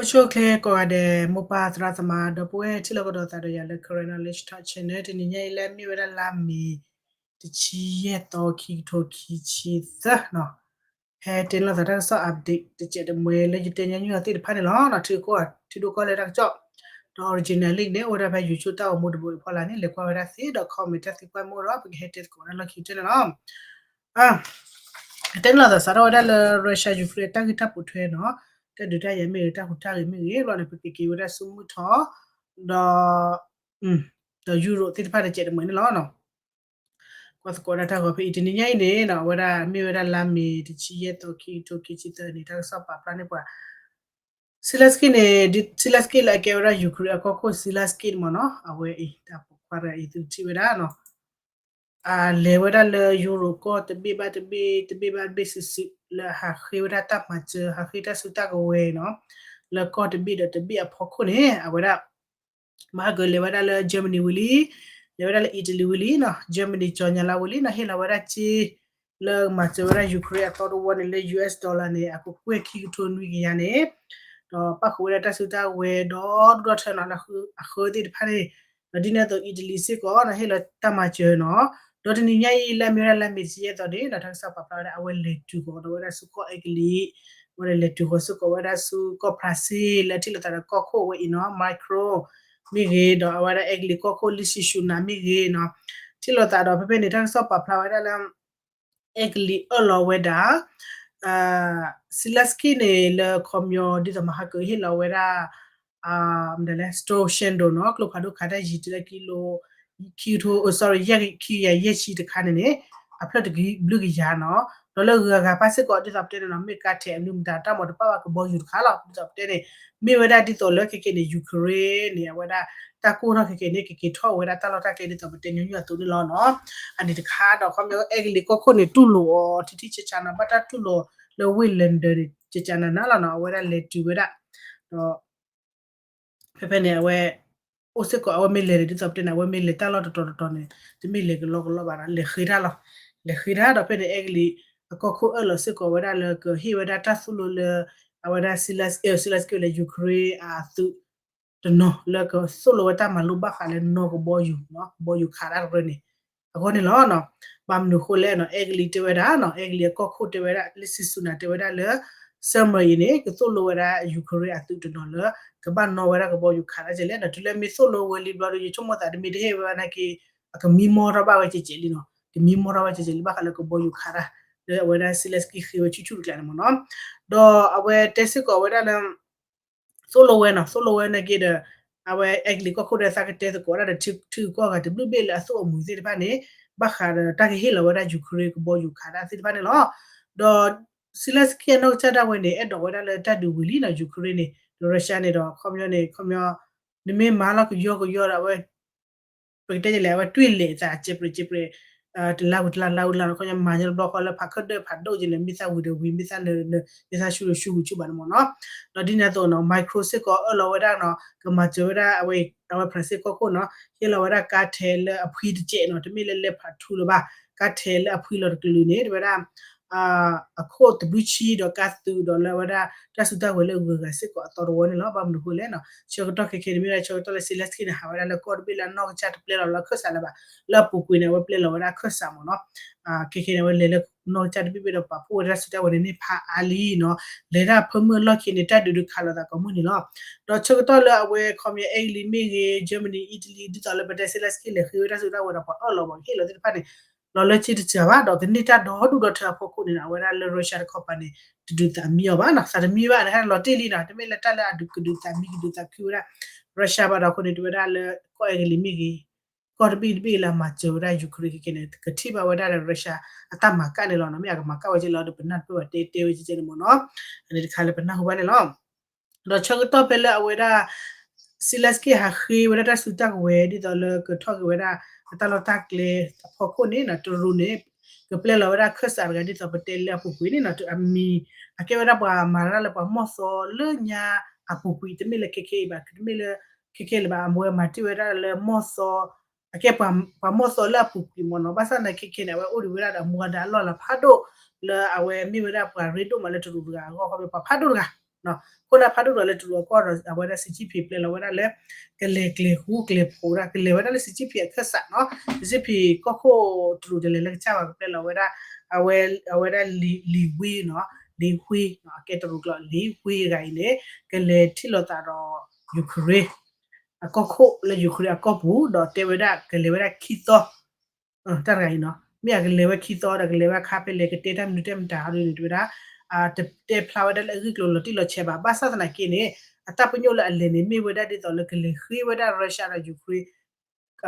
ဆိၣ်ဂ့ၤကိးဂၤဒဲး မိၢ်ပၢ်သရၣ်သမါ ဒီပုၢ်ဝဲၢ်ထံၣ်လိာ်ကဒီးသးဒီးယၤလၢ Karen Knowledge Talk Channel တနံၤညါအံၤလၢအမ့ၢ်ဝဲဒၣ်လါမ့ၤ တဆံယဲၢ်သီ ခံကထိခံဆံသၢနီၤ, ဟဲတဲလိာ်သးတၢ်ကစီၣ် update တစဲးတမှဲလၢယတဲညီနုၢ်အီၤသ့ၣ်တဖၣ်န့ၣ်လီၤ. ထံဒိၣ်ကီၢ်လၢတၢ်ကစီၣ် ဒီး original link န့ၣ် အိၣ်ဝဲဒၣ်ဖဲ YouTube တၢ်အိၣ်မူတဘိအံၤဖီလာ်န့ၣ် လဲၤကွၢ်ဝဲဒၣ်သ့ဒီး comment တၢ်သံကွၢ်မ့ၢ်အိၣ်ဒီး ပကဟဲတဲသကိးဝဲဒၣ်လီၢ်ခံကတၢၢ်န့ၣ်လီၤ. တဲလိာ်သးစးထီၣ်ဝဲဒၣ်လၢ Russia Ukraine တၢ်ဂ့ၢ်တၢ်ပိာ်ထွဲနီၤ, တၢ်ဒုးတၢ်ယၤမ့ၢ်ဂ့ၤ တၢ်ဟူးတၢ်ဂဲၤမ့ၢ်ဂ့ၤ ဘျီန့ၣ် ပကက့ၤဝဲဒၣ်ဆူမုၢ်ထီၣ် ဒီး ဒီး Europe သ့ၣ်တဖၣ်တစဲးတမှဲန့ၣ်လီၤ. ကွၢ်သကိးဒၣ်တၢ်ဂီၤဖဲအံၤ တနံၤညါအံၤန့ၣ် အဝဲဒၣ်မ့ၢ်ဝဲဒၣ်လါမ့ၤ တဆံယဲၢ်သီ ခံကထိခံဆံသၢန့ၣ် တၢ်ကစီၣ်ပာ်ဖျါန့ၢ်ပှၤ Zelensky န့ၣ် Zelensky လၢအကဲဝဲဒၣ် Ukraine အကီၢ်ခိၣ် Zelensky န့ၣ်မ့ၢ်နီၤ, အဝဲအံၤ တၢ်ပိာ်ခွါတဂၤအံၤ သုထံၣ်ဝဲဒၣ်နီၤ, အလဲၤဝဲဒၣ်လၢ Europe ကီၢ်တဘ့ၣ်ဘၣ်တဘ့ၣ် တဘ့ၣ်ဘၣ်တဘ့ၣ်စုာ်စုာ် လၢဟးဃ့ဝဲဒၣ်တၢ်မၤစၢၤ ဟးဃ့တၢ်စုတၢ်ကဝဲၤနီၤ, လၢကီၢ်တဘ့ၣ်ဒီးတဘ့ၣ်အဖီခိၣ်န့ၣ် အဝဲဒၣ် မဟါကလဲၤဝဲဒၣ်လၢ Germany ဝံၤလံ, လဲၤဝဲဒၣ်လၢ Italy ဝံၤလံနီၤ, Germany ကၠီၤညါလၢဝံၤလံနီၤ, ဟ့ၣ်လီၤဝဲဒၣ်စ့ လၢမၤစၢၤဝဲဒၣ် Ukraine အသီတဝီန့ၣ် လၢ US dollar န့ၣ် အကကွဲၢ်ခံကထိနွံကယၤန့ၣ်, ဒီးပၣ်ဃုာ်ဝဲဒၣ်တၢ်စုတၢ်ဝဲၤဒီဒူၣ်ဒီထၢနီၤ လၢအဃၢသ့ၣ်တဖၣ်န့ၣ်, ဒီးဒ်န့ၣ်အသိး Italy စ့ၢ်ကီးနီၤ ဟ့ၣ်လီၤတၢ်မၤစၢၤနီၤ, ဒီးတနံၤညါအံၤလၢအမ့ၢ်ဝဲဒၣ်လါမ့ၤတဆံယဲၢ်သီန့ၣ် တၢ်ကစီၣ်ပာ်ဖျါဝဲဒၣ် အဝဲလဲၤတုၤဃီၤဒီးဝဲဒၣ်ဆူကီၢ် Italy ဝဲဒၣ်လဲၤတုၤဃီၤစ့ၢ်ကီးဝဲဒၣ်ဆူကီၢ် Brussels လၢထံၣ်လိာ်သးဒီးကီၢ်ခိၣ်ဝဲအံၤနီၤ Macron မ့ၢ်ဂ့ၤ ဒီးအဝဲဒၣ် Italy ကီၢ်ခိၣ် Rishi Sunak မ့ၢ်ဂ့ၤနီၤ, ထံၣ်လိာ်သးဒီးဖဲဖဲန့ၣ် တၢ်ကစီၣ်ပာ်ဖျါဝဲဒၣ်လၢ Italy အၢၣ်လီၤဝဲဒၣ် Zelensky န့ၣ် လၢခီပညီဒ်သိးမဟါကဟ့ၣ်လီၤဝဲဒၣ် မနုၤလဲၣ် Storm Shadow နီၤ ကျိဖးဒိၣ်ခးတၢ်ယံၤတုၤလၢကံလိ ခံကထိ sorry ယဲၢ်ခံကယၤယဲၢ်ဆံတခါန့ၣ်န့ၣ် အဖျၢၣ်တကဘျုးကယၤနီၤ, ဒီးလၢဂုၤဂၤပၣ်စ့ၢ်ကီးဒ်သိးပတဲန့ၣ်နီၤ မ့ၢ်ကါထဲးအမနုၤမတၤ တၢ်မၤတပၣ်ဘၣ်ကဘီယူၤတခါလီၤ ဒ်သိးပတဲန့ၣ် မ့ၢ်ဝဲဒၣ်ဒ်သိးလၢခဲက့န့ၣ် Ukraine န့ၣ် အဝဲဒၣ် တၢ်ကိၢ်ထီၣ်ခဲက့န့ၣ် ကက့ၤထီၣ်ဝဲဒၣ်တၢ်လီၢ်တၢ်ကျဲဒ်သိးပတဲညီနုၢ်အသိးန့ၣ်လီၤနီၤ, အန့ၣ်တခါဒီးခီပညီ Italy ကီၢ်ခိၣ်န့ၣ် တူၢ်လိာ်အီၤထံထံဆးဆးနီၤ ဘၣ်တၢ်တူၢ်လိာ်လၢဝ့ၢ် London န့ၣ် ကကနၤနၤလီၤနီၤ အဝဲဒၣ်လဲၤတုၤဝဲဒၣ် ဒီး ဖဲဖဲန့ၣ် အဝဲ အိၣ်စ့ၢ်ကီး အဝဲမ့ၢ်လဲၤန့ၣ် ဒ်သိးပတဲန့ၣ် အဝဲမ့ၢ်လဲၤတၢ်လီၢ်တတီၤတတီၤန့ၣ် တမ့ၢ်လဲၤကလီကလီဘၣ်နီၤ လဲၤဃ့တၢ်လီၤ, လဲၤဃ့တၢ်ဒီးဖဲန့ၣ် Italy အကီၢ်ခိၣ်အၢၣ်လီၤစ့ၢ်ကီးဝဲဒၣ်လၢကဟ့ၣ်ဝဲဒၣ်တၢ်သိၣ်လိလၢ အဝဲဒၣ် Zelensky Zelensky လၢ Ukraine အသုး တနီၤလၢကသိၣ်လိဝဲတၢ်မၤလိဘၣ်ဃးလၢနီၢ်ကဘီယူၤနီၤ ကဘီယူၤခးတၢ်တရၢန့ၣ် အဂီၢ်န့ၣ်လီၤနီၤ, ဘၣ်မနုၤဃိလဲၣ်နီၤ Italy တဲဝဲဒၣ်နီၤ Italy အကီၢ်ခိၣ်တဲဝဲဒၣ် Rishi Sunak တဲဝဲဒၣ်လၢ summer အံၤန့ၣ် ကသိၣ်လိဝဲဒၣ် Ukraine အသုးတနီၤလၢ ကဘၣ်နီၣ်ဝဲဒၣ်ကဘီယူၤခးတၢ်ကလဲၣ်ဒီး တုၤလၢမ့ၢ်သိၣ်လိဝဲလံဘျီဒီး ယဆိကမိၣ်သးတမ့ၢ်တဟ့ၣ်ဝဲဘၣ်နာ်က့ အကမံမီၢ်ထီၣ်ဘၣ်ဝဲကဲကဲလံနီၤ ကမံမီၢ်ထီၣ်ဝဲကဲကဲလံ ဘၣ်ဃးလၢကဘီယူၤခးတၢ် လၢအဝဲဒၣ် Zelensky ဃ့ဝဲဆူၣ်ဆူၣ်တကျါန့ၣ်မ့ၢ်နီၤ, ဒီးအဝဲတဲစ့ၢ်ကီးဝဲဒၣ်လၢ သိၣ်လိဝဲနီၤ သိၣ်လိဝဲနာ်က့ဒီး အဝဲ Italy ကီၢ်ခိၣ်ဒီးသးကတဲသကိးဒၣ်ဒီး ထံဂုၤကီၢ်ဂၤတဘျုးဘ့ၣ်လၢအသိၣ်အမှံၤသ့ၣ်တဖၣ်န့ၣ် ဘၣ်ဃးဒီးတၢ်ကဟ့ၣ်လီၤဝဲဒၣ် Ukraine ကဘီယူၤခးတၢ်သ့ၣ်တဖၣ်န့ၣ်လီၤ, ဒီး Zelensky အနီၢ်ကစၢ်ဒၣ်ဝဲန့ၣ် အဲၣ်ဒိးဝဲဒၣ်လၢတၢ်ဒုးဝံၤလံနီၤ Ukraine န့ၣ် ဒီး Russia န့ၣ်ဒီး ခီပညီန့ၣ် ခီပညီ နမ့ၢ်မၤလီၤကယီကယီဒီးအဝဲ ပကတဲလဲၣ် အဝဲတွံၢ်လဲၤသး ကဲပြဲးကဲပြဲး တလါဝံၤတလါ လါဝံၤတလါနီၤ ခီပညီမၤညီတဘျီဃီလၢဖးခၢၣ်ဒၢၣ်ဖးဒိၣ်က့ၤန့ၣ် မ့ၢ်သၣ်ဝံၤဒီးဝံၤ မ့ၢ်သၣ်နၢၤဒီးနၢၤ မ့ၢ်သၣ်ဆူၣ်ဒီးဆူၣ်ဝံၤဆူၣ်ဘၣ်န့ၣ်မ့ၢ်နီၤ, ဒီးဒ်န့ၣ်အသိးနီၤ Macron စ့ၢ်ကီးအၢၣ်လီၤဝဲဒၣ်နီၤ ကမၤစၢၤဝဲဒၣ်အဝဲ အဝဲ France ကီၢ်ခိၣ်နီၤ ဟ့ၣ်လီၤဝဲဒၣ်ကါထဲးလၢအဖှံတစဲးနီၤ တမ့ၢ်လၢလဲၤဖးထူလၢၤဘၣ် ကါထဲးလၢအဖှံလီၤတကလုာ်န့ၣ် တဲဝဲဒၣ် အခိၣ်တဘျုးဆံဒီးကါသုးဒီးလၢအဝဲဒၣ် တၢ်စုတၢ်ဝဲၤလၢအဂုၤအဂၤစ့ၢ်ကီးအသီတဝီန့ၣ်လီၤ. ဘၣ်မနုၤအဃိလဲၣ်နီၤ ဆၢကတီၢ်ခဲခဲန့ၣ် မ့ၢ်ဒၣ်ဆၢကတီၢ်လၢ Zelensky န့ၣ် ဟးဝဲဒၣ်လၢကီၢ်တဘ့ၣ်လၢအနီၢ်ကစၢ်တပျဲလီၤလၢအခၢၣ်စးလၢၤဘၣ် လၢအပူၤကွံာ်န့ၣ် အဝဲပျဲလီၤဝဲဒၣ်အခၢၣ်စးမ့ၢ်နီၤ ခဲခဲန့ၣ် အဝဲလဲၤလၢနီၢ်ကစၢ်တဘ့ၣ်ဘ့ၣ်ဒီးပာ်ဖှိၣ်ဝဲဒၣ်စုတၢ်ဝဲၤန့ၣ်န့ၢ်ဖးအါလံနီၤ လဲၤတၢ်ဖၢမုၢ်အလီၢ်ခံန့ၣ် တၢ်ဒုးဒုးခးလိာ်သးကိးမုၢ်န့ၣ်လီၤ. ဒီးဆၢကတီၢ်လၢအဝဲခီပညီ Italy မ့ၢ်ဂ့ၤ Germany Italy ဒ်သိးလၢပတဲ Zelensky လဲၤဃ့ဝဲဒၣ်စုတၢ်ဝဲၤဒီးပှၤအၢၣ်လီၤပှၤကဟ့ၣ်လီၤသ့ၣ်တဖၣ်န့ၣ် လီၤလၢက့တစှၤဘၣ် ဒီးကန့ၢ်တၢ်ဒီဒူၣ်ဒီထၢအဖီခိၣ်န့ၣ် အဝဲဒၣ်လၢ Russia တခီပၤန့ၣ် တဒုးသးမံအီၤဘၣ်နီၤ သးတမံဘၣ်န့ၣ် ဟဲလီၤတ့ၢ်လံနီၤ တမ့ၢ်လၢတၢ်လၢအဒုးကဒုးသးမံကဒုးသးခုဝဲဒၣ် Russia ဘၣ်ဒီးအဃိန့ၣ် တဝဲဒၣ်လၢကီၢ် Italy မ့ၢ်ဂ့ၤ ကီၢ်တဘ့ၣ်တဘ့ၣ်လၢအမၤစၢၤဝဲဒၣ် Ukraine ခဲခဲန့ၣ် ကထံၣ်ဘၣ်ဝဲဒၣ်ဒီး Russia အတၢ်မၤကၣ်န့ၣ်လီၤနီၤ မ့ၢ်အကမၤကၣ်ဝဲက့လီၤဒီး ပနၢ်တပၢၢ်ဘၣ်တဲတဲဝဲကဲကဲန့ၣ်မ့ၢ်နီၤ အန့ၣ်တခါလၢပနၢ်ဟူဘၣ်န့ၣ်လီၤ. ဒီးဆၢကတီၢ်ဖဲလၢအဝဲဒၣ် Zelensky ဟးဃ့ဝဲဒၣ်တၢ်စုတၢ်ကဝဲၤ ဒ်သိးလၢကထီၣ်က့ၤဝဲဒၣ် အတၢ်လီၢ်တၢ်ကျဲအဖီခိၣ်န့ၣ်နီၤ တရူးန့ၣ် ကပျဲလီၤဝဲဒၣ်ခၢၣ်စးတဂၤဒ်သိးပတဲလၢအပူၤကွံာ်န့ၣ်နီၤ အမံၤ အကဲဝဲဒၣ်ပှၤမၤတၢ်လၢပှၤမီၢ်သီလၢညါအပူၤကွံာ် တမ့ၢ်လၢခဲခဲအံၤဘၣ် တမ့ၢ်လၢခဲခဲလၢၤဘၣ် အဝဲမၤတ့ၢ်ဝဲဒၣ်လၢမီၢ်သီ အကဲပှၤမီၢ်သီလၢအပူၤကွံာ်မ့ၢ်နီၤ ဘၣ်ဆၣ်သနာ်က့ခဲခဲန့ၣ် အဝဲအိၣ်ဒံးဝဲဒၣ်ဒီးအမူအဒါအလီၢ်လၤဖးဒိၣ် လၢအဝဲမ့ၢ်ဝဲဒၣ်ပှၤရ့ဒိၣ်မးလၢတရူးတဂၤအဂီၢ် ခီဖျိပှၤဖးဒိၣ်တဂၤ အဃိန့ၣ်ဖးဒိၣ်ဒီးလၢတရူးအကီၢ်ဒီး အဝဲဒၣ် Xi Jinping ပျဲလီၤဝဲဒၣ်လၢ ကလဲၤကျဲၤဃူကျဲၤဖိးဒၣ် ကလဲၤဝဲဒၣ်လၢ Xi Jinping အခၢၣ်စးနီၤ, Xi Jinping ကီၢ်ခိၣ်တရူးတလဲၤလၢကစၢ်ဘၣ် ကပျဲလီၤဝဲဒၣ် အဝဲ အဝဲဒၣ် Li Wen နီၤ, Li Wen နီၤ, အကဲတရူးကျိာ် Li Wen တဂၤအံၤန့ၣ် ကလဲၤထံၣ်လိာ်သးဒီး Ukraine အကီၢ်ခိၣ်လၢ Ukraine အကီၢ်ပူၤ ဒီးတဲဝဲဒၣ်ကလဲၤဝဲဒၣ်ခံသီ တၢ်တဂၤအံၤနီၤ, မ့ၢ်အကလဲၤဝဲခံသီဒီးကလဲၤဝဲအခါဖဲလဲၣ် ကတဲတၢ်မနုၤတၢ်မတၤဟီဒ်န့ၣ် တဲဝဲဒၣ် တတဲဖျါဝဲဒၣ်လၢအဂ့ၢ်ကျိၤလီၤတံၢ်လီၤဆဲးဘၣ်. ဘၣ်ဆၣ်သနာ်က့န့ၣ် အတၢ်ပညိၣ်လၢအလဲၤန့ၣ် မ့ၢ်ဝဲဒၣ်ဒ်သိးလၢကလဲၤဃ့ဝဲဒၣ် Russia ဒီး Ukraine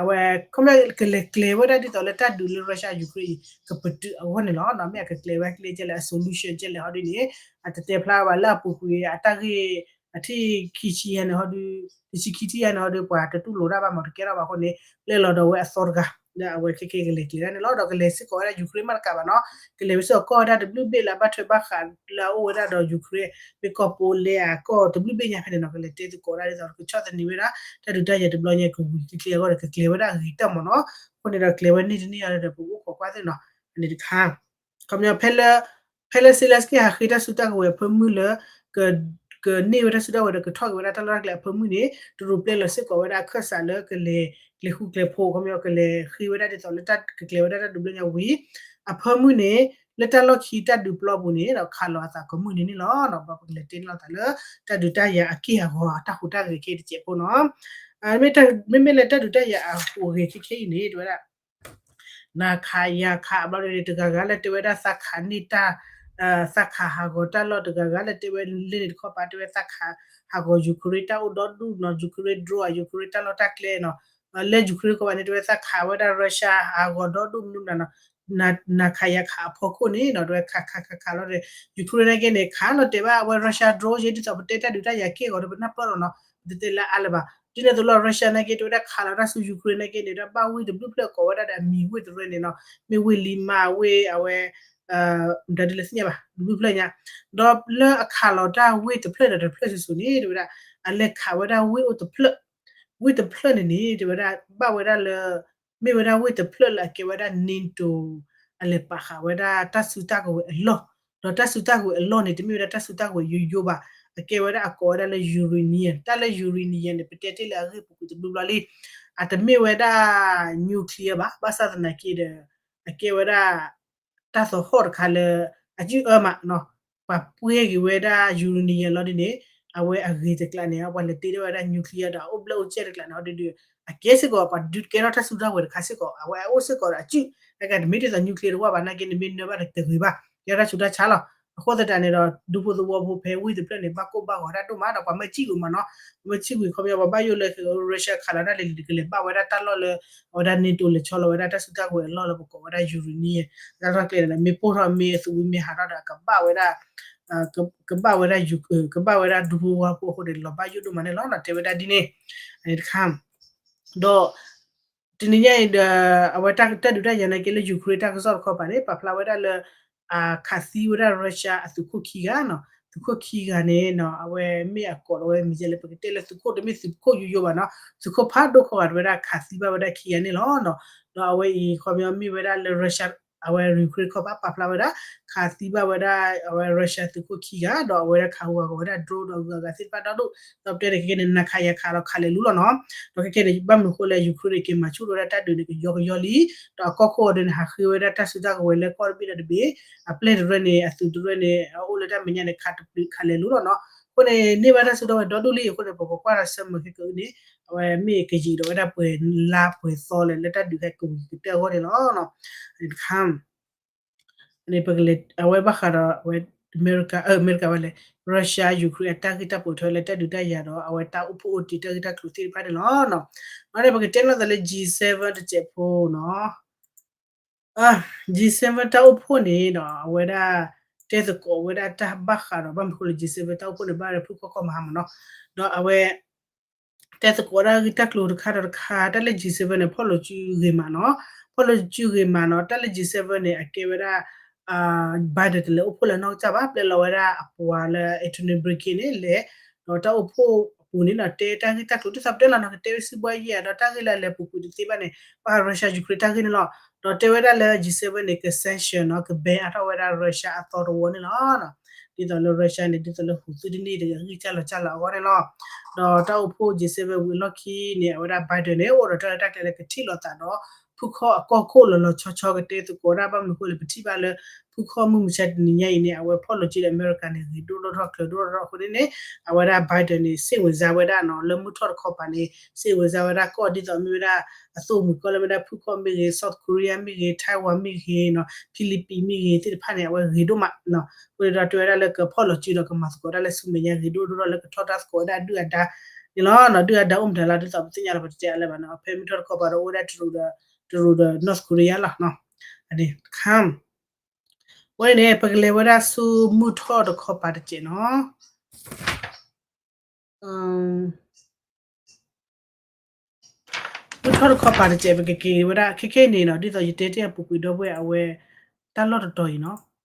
အဝဲ ခီပညီကလဲၤကျဲၤဝဲဒၣ်ဒ်သိးလၢတၢ်ဒုးလၢ Russia Ukraine အံၤ ကပတုာ်အဂီၢ်န့ၣ်လီၤ. မ့ၢ်အကကျဲၤဝဲကျဲကဲလဲၣ် အ solution ကဲလဲၣ်ဟီဒ်န့ၣ် အတတဲဖျါဘၣ်လၢအပူၤကွံာ်အတၢ်ဂ့ၢ် အထံၣ်ခံဆံယဲၢ်န့ၣ်ဟီဒ် တဆံခံထံၣ်ယဲၢ်န့ၣ်ဟီဒ် ပှၤတတူၢ်လိာ်တၢ်ဘၣ်မး တကဲထီၣ်ဘၣ်အဃိန့ၣ် ပျဲလီၤဒီးဝဲအသီတဂၤ လၢအဝဲခဲကဲကလဲၤကျဲၤဒၣ်န့ၣ်လီၤ. ဒီးကလဲၤစ့ၢ်ကီးဝဲဒၣ် Ukraine မးတကးဘၣ်နီၤ, ကလဲၤဝဲစ့ၢ်ကီးကီၢ်ဝဲဒၣ်တဘျုးဘ့ၣ်လၢအဘၣ်ထွဲဘၣ်ဃးလၢအအိၣ်ဝဲဒၣ်ဒီး Ukraine မ့ၢ်ကီၢ်ပူၤလဲအကီၢ်တဘျုးဘ့ၣ်ညါဖဲန့ၣ်နီၤ ကလဲၤတဲသကိးဒၣ်ဒ်သိး ကဆီၣ်သနံးဝဲဒၣ် တၢ်ဒုးတၢ်ယၤတဘျီညါ ကဝံၤကျဲကျဲအဂီၢ်ဒီး ကကျဲၤဝဲဒၣ်အဂ့ၤတၢ်မးနီၤ. အဃိန့ၣ်ဒီးကျဲၤဝဲန့ၢ်တန့ၢ်အီၤဒီး ပအိၣ်ခိးကွၢ်သ့ၣ်နီၤ အန့ၣ်တခါ ခီပညီ ဖဲလၢ ဖဲလၢ Zelenskyy ဟးဃ့တၢ်စုတၢ်ကဝဲၤအဖၢမုၢ်လၢ က ကန့ၢ်ဝဲတၢ်စုတၢ်ကဝဲၤဒီးကထီၣ်က့ၤဝဲဒၣ်တၢ်လီၢ်တၢ်ကျဲအဖၢမုၢ်န့ၣ် တရူးပျဲလီၤစ့ၢ်ကီးဝဲဒၣ်အခၢၣ်စးလၢကလဲၤ ကျဲၤဃူကျဲၤဖိး ခီပညီ ကလဲၤဃ့ဝဲဒၣ်ဒ်သိးလၢတၢ်ကကျဲၤဝဲဒၣ်တၢ်ဒုးဘျီညါဝံၤ အဖၢမုၢ်န့ၣ် လၢတၢ်လီၢ်ခံတၢ်ဒုးပျီပူၤန့ၣ်ဒီးခးလီၤအသးကိးမုၢ်နံၤန့ၣ်လီၤ. ဘၣ်ပကလဲၤတဲန့ၢ်လိာ်သးလၢ တၢ်ဒုးတၢ်ယၤအက့ၢ်အဂီၤအတၢ်ဟူးတၢ်ဂဲၤခဲတစဲးဖိနီၤ. မ့မ့ၢ်လၢတၢ်ဒုးတၢ်ယၤအဟူးအဂဲၤခဲခဲအံၤန့ၣ် တဲဝဲဒၣ် နၤခးယၤခးအဘျီန့ၣ် တဂၤဂၤလၢတဲဝဲဒၣ်သးခးန့ၢ်တၢ် သးခးဟးဂီၤတၢ်လီၢ် တဂၤဂၤလၢတဲဝဲလၢန့ၣ်တခီပၤ တဲဝဲသးခးဟးဂီၤ Ukraine တၢ်အိၣ်ဒီဒူၣ်နီၤ Ukraine drone အ Ukraine တၢ်လီၢ်တၢ်ကျဲနီၤ, လၢ Ukraine တခီပၤန့ၣ် တဲဝဲသးခးဝဲဒၣ် Russia ဟးဂီၤဒီဒူၣ်မနုၤမနုၤနီၤ, နၤခးယၤခးအဖီခိၣ်န့ၣ်နီၤ တဲဝဲခးခးခးခးလီၤဒီး Ukraine နာ်က့န့ၣ် ခးလီၤတဲာ်ဘၣ်အဝဲ Russia drone ယဲဒ်သိးပတဲတၢ်ဒုးတၢ်ယၤက့ၢ်ဂီၤဒီးပနၢ်ပၢၢ်လီၤနီၤ ပတတဲလၢအါလၢၤဘၣ်. ဒ်န့ၣ်အသိးလီၤ Russia နာ်က့ တဲဝဲဒၣ်ခးလီၤတၢ်ဆူ Ukraine နာ်က့န့ၣ် ဒ်ဘၣ်ဝ့ၢ်တဘျုးဖျၢၣ်ကိးဝဲဒၣ်ဒီးအမံၤဝ့ၢ်တရၢန့ၣ်နီၤ, မ့ၢ်ဝ့ၢ်လံမါ ဝ့ၢ်အဝဲ မတၤဒ်လဲၣ်သ့ၣ်ညါဘၣ် တဘျုးဖျၢၣ်ညါ, ဒီးလၢအခးလီၤတၢ်ဝ့ၢ်တဖျၢၣ်ဒီးတဖျၢၣ်စုာ်စုာ်န့ၣ် တဲဝဲဒၣ် အလဲၤခးဝဲဒၣ်ဝ့ၢ်အိၣ်တဖျၢၣ်, ဝ့ၢ်တဖျၢၣ်န့ၣ်န့ၣ် တဲဝဲဒၣ် ဘၣ်ဝဲဒၣ်လၢ မ့ၢ်ဝဲဒၣ်ဝ့ၢ်တဖျၢၣ်လၢအကဲဝဲဒၣ် NATO အလဲၤပာ်ဃာ်ဝဲဒၣ်တၢ်စုတၢ်ကဝဲၤအလီၢ်, ဒီးတၢ်စုတၢ်ကဝဲၤအလီၢ်န့ၣ် တမ့ၢ်ဝဲဒၣ်တၢ်စုတၢ်ကဝဲၤယိယိဘၣ်, အကဲဝဲဒၣ်အကိးဝဲဒၣ်လၢ uranium, တၢ်လၢ uranium န့ၣ် ပတဲတ့ၢ်လၢအဂ့ၢ်ပူၤကွံာ်တဘျုးဘျီလံ, အတမ့ၢ်ဝဲဒၣ် nuclear ဘၣ်, ဘၣ်ဆၣ်သနာ်က့ဒီး အကဲဝဲဒၣ် တၢ်သဟီၣ်တခါလၢ အစုအၢမးနီၤ, ပှၤပှဲၤက့ၤဝဲဒၣ် uranium လီၤဒ်န့ၣ် အဝဲအဂ့ၤတကျးန့ၣ် ပှၤလဲၤတ့ထီၣ်ဝဲဒၣ် nuclear ဒီးအအိၣ်ဘျၢၣ်အိၣ်စဲၣ်တကျးန့ၣ် ဟီဒုဒု အကဲစ့ၢ်ကီး ပှၤဒုးကဲထီၣ်တၢ်စုတၢ်ကဝဲၤတခါစ့ၢ်ကီး အဝဲအအိၣ်စ့ၢ်ကီးဒီးအစု, အကတမ့ၢ်ဒ်သိး nuclear တဝၢဘၣ်နာ်က့န့ၣ် မ့ၢ်နၢဘၣ်တဂ့ၤဘၣ်, ကဲထီၣ်တၢ်ဆူးတၢ်ဆါလီၤ. အဃိသတးန့ၣ်ဒီး ဒူဖိသဝီဖိဖဲဝ့ၢ်တဖျၢၣ်န့ၣ် ဘၣ်ကိၢ်ဘၣ်ဂီၤတၢ်ဒိၣ်မးဒီး ပှၤမၢစံၣ်ကွံာ်မးနီၤ, ပှၤမၢစံၣ်ကွံာ်ခီပညီ ပှၤဘၣ်ယိၣ်လၢ Russia ခးလီၤတၢ်လဲၤလံၤကလဲၤဘၣ်ဝဲဒၣ်တၢ်လီၢ်လၢ အဝဲဒၣ် NATO လဲၤဆီလီၤဝဲဒၣ်တၢ်စုတၢ်ကဝဲၤအလီၢ်လၢပကိးဝဲဒၣ် uranium တၢ်လီၢ်ကျဲန့ၣ်ဒီး မ့ၢ်ပိၢ်ထီၣ်မ့ၢ်အသူဝံၤမ့ၢ်ဟးထီၣ်ဒီး ကဘၣ်ဝဲဒၣ် ကဘၣ်ဝဲဒၣ် ကဘၣ်ဝဲဒၣ်ဒူဖိဝါဖိအဃိန့ၣ် လီၤဘၣ်ယိၣ်ဒိၣ်မးန့ၣ်လီၤ. တဲဝဲဒၣ်ဒ်န့ၣ် တခါ ဒီး တနံၤညါအံၤဒီး အဝဲတၢ်ဒုးတၢ်ယၤနာ်က့လၢ Ukraine တၢ်ကစီၣ်တခီပၤန့ၣ် ပာ်ဖျါဝဲဒၣ်လၢ ခးသံဝဲဒၣ် Russia အသုးခိၣ်ခံဂၤနီၤ, သုးခိၣ်ခံဂၤန့ၣ်နီၤ အဝဲမ့ၢ်အကိးလီၤဝဲမံၤလဲၣ် ပကတဲလၢသုးခိၣ်တမ့ၢ်သုးခိၣ်ယိယိဘၣ်နီၤ, သုးခိၣ်ဖးဒိၣ်ခီဂာ်တဝဲဒၣ်ခးသံဘၣ်ဝဲဒၣ်ခံဂၤန့ၣ်လီၤ. ဒီးအဝဲအံၤခီပညီမ့ၢ်ဝဲဒၣ်လၢ Russia အဝဲ Ukraine ခီပၤပာ်ဖျါဝဲဒၣ် ခးသံဘၣ်ဝဲဒၣ် အဝဲ Russia သုးခိၣ်ခံဂၤ ဒီးအဝဲဒၣ်ခးဟူးဂဲၤဝဲဒၣ် drone ဒီးဂုၤဂၤသ့ၣ်တဖၣ်ဒီဒူၣ် ဒီးပတဲန့ၣ် ခဲကဲန့ၣ် နၤခးယၤခးဒီးခးလဲၤလူလီၤနီၤ, ဒီးခဲကဲန့ၣ် ဘၣ်မနုၤအဃိလဲၣ် Ukraine န့ၣ် က့ၤမၤဆူၣ်ထီၣ်ဝဲဒၣ်တၢ်ဒုးန့ၣ် ကယီကယီလံ, ဒီးအကီၢ်ခိၣ်အီၤဒုးန့ၣ် ဟးဃ့ဝဲဒၣ်တၢ်စုတၢ်ကဝဲၤလၢကီၢ်တဘ့ၣ်ဒီးတဘ့ၣ်, အပျဲၢ်တရၢန့ၣ် အသုးတရၢန့ၣ် အအိၣ်လၢတၢ်မဲာ်ညါန့ၣ် ခးတပျုာ်ခးလဲၤလူလီၤနီၤ, အဃိန့ၣ် န့ၢ်ဘၣ်တၢ်စုတၢ်ကဝဲၤဒီဒူၣ်လံအဃိန့ၣ် ပကကွၢ်ဒီးဆၢမုၢ်ခဲကအုန့ၣ် အဝဲမ့ၢ်ကယံာ်ဒီးဝဲဒၣ်ပှဲၤလါပှဲၤသီလဲၣ် လၢတၢ်ဒုးဟဲကဝံၤကတၢၢ်အဂီၢ်န့ၣ်လီၤ. တခါ န့ၣ်ပကလဲၤ အဝဲဘၣ်ဃးဒီးအဝဲ အမဲရကၤ အမဲရကၤဝဲလဲၣ် Russia Ukraine အတၢ်ဂ့ၢ်တၢ်ပိာ်ထွဲလၢတၢ်ဒုးတၢ်ယၤဒီး အဝဲတၢ်အိၣ်ဖှိၣ်အိၣ်တ့ၢ်တၢ်ဂ့ၢ်တၢ်ကျိၤသ့ၣ်တဖၣ်န့ၣ်လီၤ. ဒီးန့ၣ် ပကတဲလိာ်သးလၢ G seven တစဲးဖိနီၤ, G seven တၢ်အိၣ်ဖှိၣ်န့ၣ်ဒီး အဝဲဒၣ် တဲသကိးဝဲဒၣ်တၢ်ဘၣ်ဃးဒီး ဘၣ်မနုၤအဃိလၢ G seven တၢ်အိၣ်ဖှိၣ်န့ၣ် ဘၣ်လၢဖုၣ်ခီၣ်ခီၣ်မဟါမးနီၤ, ဒီးအဝဲ တဲသကိးတၢ်ဂ့ၢ်တၢ်ကျိၤတခါဒီးတခါ တၢ်လၢ G seven န့ၣ် ဖီၣ်လိာ်စုဂ့ၤမးနီၤ, ဖီၣ်လိာ်စုဂ့ၤမးနီၤ, တၢ်လၢ G seven န့ၣ် အကဲဝဲဒၣ် Biden တလဲၤအိၣ်ဖှိၣ်လၢနီၢ်ကစၢ်ဘၣ် ပျဲလီၤဝဲဒၣ်အပှၤလၢ Antony Blinken န့ၣ်လဲၤ, ဒီးတၢ်အိၣ်ဖှိၣ်အပူၤန့ၣ်နီၤ တဲတၢ်ဂ့ၢ်တၢ်ကျိၤ ဒ်သိးပတဲလီၤနီၤ ကတဲဝဲစုဘၣ်ယဲၢ်ဒီးတၢ်ဂ့ၢ်လၢအလဲၤပူၤကွံာ်တသ့ဘၣ်န့ၣ် ဘၣ်ဃး Russia Ukraine တၢ်ဂ့ၢ်န့ၣ်လီၤ. ဒီးတဲဝဲဒၣ်လၢ G seven န့ၣ် က sanction နီၤ က ban အါထီၣ်ဝဲဒၣ် Russia အသီတဝီန့ၣ်လီၤ. ဒ်သိးလၢ Russia န့ၣ် ဒ်သိးလၢဟူးသုတန့ၢ်တဂ့ၤ အဂံၢ်စၢ်လီၤစၢ်လီၤအဂီၢ်န့ၣ်လီၤ. ဒီးတၢ်အိၣ်ဖှိၣ် G seven ဝံၤအလီၢ်ခံန့ၣ် အဝဲဒၣ် Biden န့ၣ် အိၣ်ဒီးတၢ်ရဲၣ်တၢ်ကျဲၤလၢကထံၣ်လိာ်သးဒီး ဖုခီၣ်အကီၢ်ခိၣ်လီၤလီၤဆီဆီ ကတဲသကိးဒၣ် ဘၣ်မနုၤအဃိလဲၣ် ပထံၣ်ဘၣ်လၢ ဖုခီၣ်မုၢ်မဆါတနံၤညါအံၤန့ၣ် အဝဲဖီၣ်လီၤစုဒီးအမဲရကၤန့ၣ် ဂ့ၤဒိၣ်ထီၣ်ချၢဒိၣ်ထီၣ်အဃိန့ၣ်န့ၣ် အဝဲဒၣ် Biden န့ၣ် စ့ၣ်ဝံၤစါဝဲဒၣ်နီၤ လၢမုၢ်ထီၣ်တခီပၤန့ၣ် စ့ၣ်ဝံၤစါဝဲဒၣ်ကီၢ်ဒ်သိးမ့ၢ်ဝဲဒၣ် အသိၣ်မှံၤကီၢ်လၢမ့ၢ်ဒၣ်ဖုခီၣ်မ့ၢ်ဂ့ၤ South Korea မ့ၢ်ဂ့ၤ Taiwan မ့ၢ်ဂ့ၤနီၤ Philippines မ့ၢ်ဂ့ၤသ့ၣ်တဖၣ်န့ၣ် အဝဲဂ့ၤဒိၣ်မးနီၤ အဃိန့ၣ်ဒီးတဲဝဲဒၣ်လၢကဖီၣ်လီၤစုဒီးကမၤသကိးဒၣ်လၢဆူမဲာ်ညါ ဂ့ၤဒိၣ်ဒိၣ်ထီၣ်လၢကထီၣ်တၢ်သကိးဝဲဒၣ်ဒုၣ်အဒါန့ၣ်လီၤ. ဒုၣ်အဒါအိၣ်မတၤလၢဒ်သိးပသ့ၣ်ညါလီၤ ပတတဲအါလၢၤဘၣ်နီၤ ဖဲမုၢ်ထီၣ်တခီပၤဒီးအိၣ်ဝဲဒၣ်တရူးဒီး တရူးဒီး North Korea လီၤနီၤ တခါ ဝဲန့ၣ် ပကလဲၤဝဲဒၣ်ဆူမုၢ်ထီၣ်တခီပၤတစဲးနီၤ မုၢ်ထီၣ်တခီပၤတစဲး ပကက့ၤဝဲဒၣ် ခဲခဲအံၤန့ၣ်နီၤ ဒ်သိးယတဲတ့ၢ်အပူၤကွံာ်ဒီပုၢ်ဝဲၢ်အဝဲ တၢ်လီၢ်တတီၤအံၤနီၤ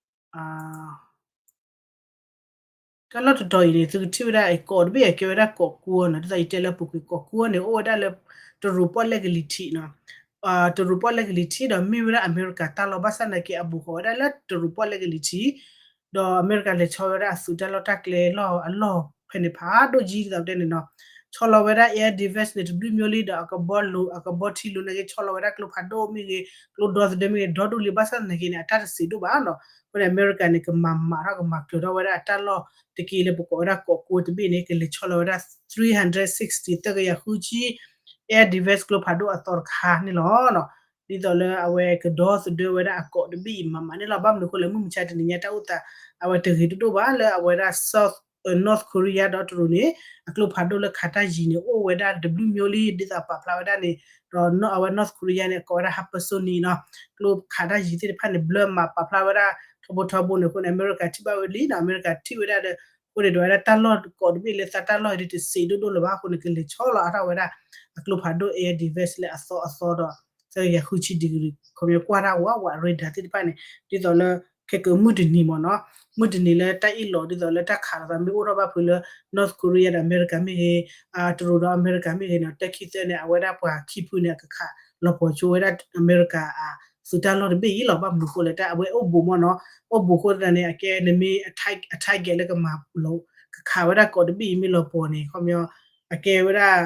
တၢ်လီၢ်တတီၤအံၤန့ၣ် သုကထံၣ်ဝဲဒၣ်အံၤ ကီးတဘ့ၣ်အကဲဝဲဒၣ်ကီးကၠိနီၤ ဒ်သိးယတဲလၢအပူၤကွံာ် ကီးကၠိန့ၣ် အိၣ်ဝဲဒၣ်လၢ တရူးပီၣ်လဲၣ်ကလံၤထံးနီၤ တရူးပီၣ်လဲၣ်ကလံၤထံးဒီးမ့ၢ်ဝဲဒၣ်အမဲရကၤတၢ်လီၢ် ဘၣ်ဆၣ်သနာ်က့အဘူးဃီၤဝဲဒၣ်လၢတရူးပီၣ်လဲၣ်ကလံၤထံး ဒီးအမဲရကၤလဲၤဆီဝဲဒၣ်အသုးတၢ်လီၢ်တၢ်ကျဲလီၢ်အလီၢ်ဖဲန့ၣ်ဖးဒိၣ်ကံ ဒ်သိးပတဲန့ၣ်နီၤ ဆီလီၤဝဲဒၣ် air defense န့ၣ် တဘျုးမျိုးလံဒီးအကဘီလိၤ အကဘီထံလိၤနာ်က့ ဆီလီၤဝဲဒၣ်ကျိဖးဒိၣ်မ့ၢ်ဂ့ၤ ကျိဒီသဒၢမ့ၢ်ဂ့ၤ ဒီဒူၣ်လံ ဘၣ်ဆၣ်သနာ်က့န့ၣ် အတၢ်တစံးဒိၣ်ဘၣ်နီၤ အဃိန့ၣ် အမဲရကၤန့ၣ် ကမၤမၤထီၣ်ကမၤကျၢၤထီၣ်ဝဲဒၣ်အတၢ်လီၢ်တက့ၢ်လၢပကိးဝဲဒၣ်ကီးကၠိတဘ့ၣ်န့ၣ် ကလဲၤဆီလီၤဝဲဒၣ် three hundred sixty သၢကယၤဃုဆံ air defense ကျိဖးဒိၣ်အသီတခါန့ၣ်လီၤ. ဒ်သိးလၢအဝဲကဒီသဒၢဝဲဒၣ်အကီးတဘ့ၣ်အံၤမၤမၤန့ၣ်လီၤ. ဘၣ်မနုၤအဃိလဲၣ် မုၢ်မဆါတနံၤညါတၢ်အိၣ်သး အဝဲတဂ့ၤတဒိၣ်ဘၣ်လၢအဝဲဒၣ် South North Korea ဒီးတရူးန့ၣ် အကျိဖးဒိၣ်လၢခးတၢ်ယံၤန့ၣ် အိၣ်ဝဲဒၣ်တဘျုးမျိုးလံ ဒ်သိးပာ်ဖျါဝဲဒၣ်န့ၣ် ဒီးအဝဲ North Korea န့ၣ် အကိးဝဲဒၣ် hypersonic နီၤ ကျိခးတၢ်ယံၤသ့ၣ်တဖၣ်န့ၣ် ဘျၢမၤပာ်ဖျါဝဲဒၣ်ထီဘိထီဘိန့ၣ် အဃိန့ၣ် အမဲရကၤထံၣ်ဘၣ်ဝဲလံနီၤ အမဲရကၤထံၣ်ဝဲဒၣ်ဒီး အဃိန့ၣ်ဒီးဝဲဒၣ်တၢ်လီၢ်ကီးတဘ့ၣ်လၢသးတၢ်လီၢ်အံၤဒ်တစံးဒိၣ်ဒိၣ်လၢၤဘၣ်အဃိန့ၣ် ကလဲၤဆီလီၤအါထီၣ်ဝဲဒၣ် အကျိဖးဒိၣ် air defense လၢအသီအသီဒီး သၢကယၤဃုဆံ degree ခီပညီကွၢ်တၢ်ဝးဝး radar သ့ၣ်တဖၣ်န့ၣ် ဒ်သိးလၢ ခဲကမုၢ်တနံၤမ့ၢ်နီၤ မုၢ်တနံၤလၢတၢ်အ့ၣ်လိာ်ဒ်သိးလၢတၢ်ခးလိာ်သးမ့ၢ်အိၣ်ထီၣ်ဘၣ်ဖုးလၢ North Korea ဒီးအမဲရကၤမ့ၢ်ဂ့ၤ တရူးဒီးအမဲရကၤမ့ၢ်ဂ့ၤန့ၣ် တၢ်ခံသၢန့ၣ် အဝဲဒၣ်ပှၤခံဖုန့ၣ် အကခးလီၤပှီၤဆိဝဲဒၣ်အမဲရကၤအသုးတၢ်လီၢ်တဘ့ၣ်အံၤလီၤ. ဘၣ်မနုၤအဃိလဲၣ် တၢ်အဝဲအိၣ်ဘူးမ့ၢ်နီၤ အိၣ်ဘူးအဃိသတးန့ၣ် အကဲနမ့ၢ်အ target လၢကမၤလီၤ ကခးဝဲဒၣ်ကီးတဘ့ၣ်အံၤမ့ၢ်လီၤပှီၤန့ၣ် ခီပညီ အကဲဝဲဒၣ်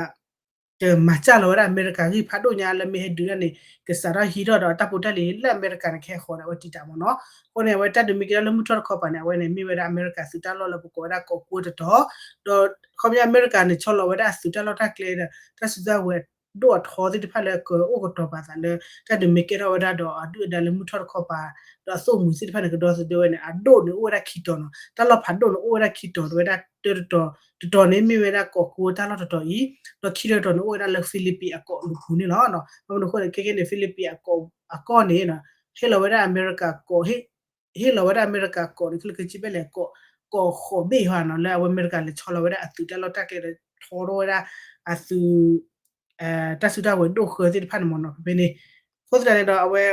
ကမၤစၢ်လီၤဝဲဒၣ်အမဲရကၤဂံၢ်ဖးဒိၣ်ညါလၢမ့ၢ်ဟဲဒုးဒၣ်န့ၣ် ကစးထီၣ်ဟံးထီၣ်ဒီးတၢ်ဖိတၢ်လံၤလၢအမဲရကၤန့ၣ် ကဟဲဃီၤန့ၣ် အဝဲတံာ်တာ်မ့ၢ်နီၤ. အဃိန့ၣ် အဝဲတၢ်ဒုးမ့ၢ်ကဲထီၣ်လၢမုၢ်ထီၣ်တခီပၤန့ၣ် အဝဲန့ၣ်မ့ၢ်ဝဲဒၣ်အမဲရကၤသုးတၢ်လီၢ်လၢပကိးဝဲဒၣ်ကီးကၠိတတီၤ ဒီးခီပညီအမဲရကၤန့ၣ် ဆီလီၤဝဲဒၣ်အသုးတၢ်လီၢ်တၢ်ကျဲဒီး တၢ်စုတၢ်ဝဲၤဒိၣ်အထီသ့ၣ်တဖၣ်လၢကအိၣ်ကတီၤပာ်သးလၢ တၢ်ဒုးမ့ၢ်ကဲထီၣ်ဝဲဒၣ်ဒီးအဒုၣ်အဒါလၢမုၢ်ထီၣ်တခီပၤ ဒီးအသိၣ်မှံၤသ့ၣ်တဖၣ်န့ၣ် ကဒီသဒၢဝဲန့ၣ် အဒိၣ်န့ၣ်အိၣ်ဝဲဒၣ်ခံတီၤနီၤ တၢ်လီၢ်ဖးဒိၣ်န့ၣ်အိၣ်ဝဲဒၣ်ခံတီၤ တဝဲဒၣ်တၢတတီၤ တတီၤန့ၣ်မ့ၢ်ဝဲဒၣ်ကီးကၠိတၢ်လီၢ်တတီၤအံၤ ဒီးခံတီၤတတီၤန့ၣ်အိၣ်ဝဲဒၣ်လၢ Philippines အကီးလူၤပူၤန့ၣ်လီၤ. ဘၣ်မနုၤအဃိန့ၣ် ခဲကနံၣ်န့ၣ် Philippines အကီးန့ၣ် ဟ့ၣ်လီၤဝဲဒၣ်အမဲရကၤကီး ဟ့ၣ်လီၤဝဲဒၣ်အမဲရကၤကီးန့ၣ် ခဲလၢာ်ခဲဆ့ဘၣ်လဲၣ် ကီးဃိးဘ့ၣ်ဟီနီၤ လၢအဝဲအမဲရကၤလဲၤဆီလီၤဝဲဒၣ်အသုးတၢ်လီၢ်တၢ်ကျဲဒီးထီထီၣ်ဝဲဒၣ်အသုး တၢ်စုတၢ်ဝဲၤဒိၣ်ဃၢသ့ၣ်တဖၣ်န့ၣ်မ့ၢ်နီၤ ဖဲဖဲန့ၣ် အဃိသတးန့ၣ်ဒီးအဝဲ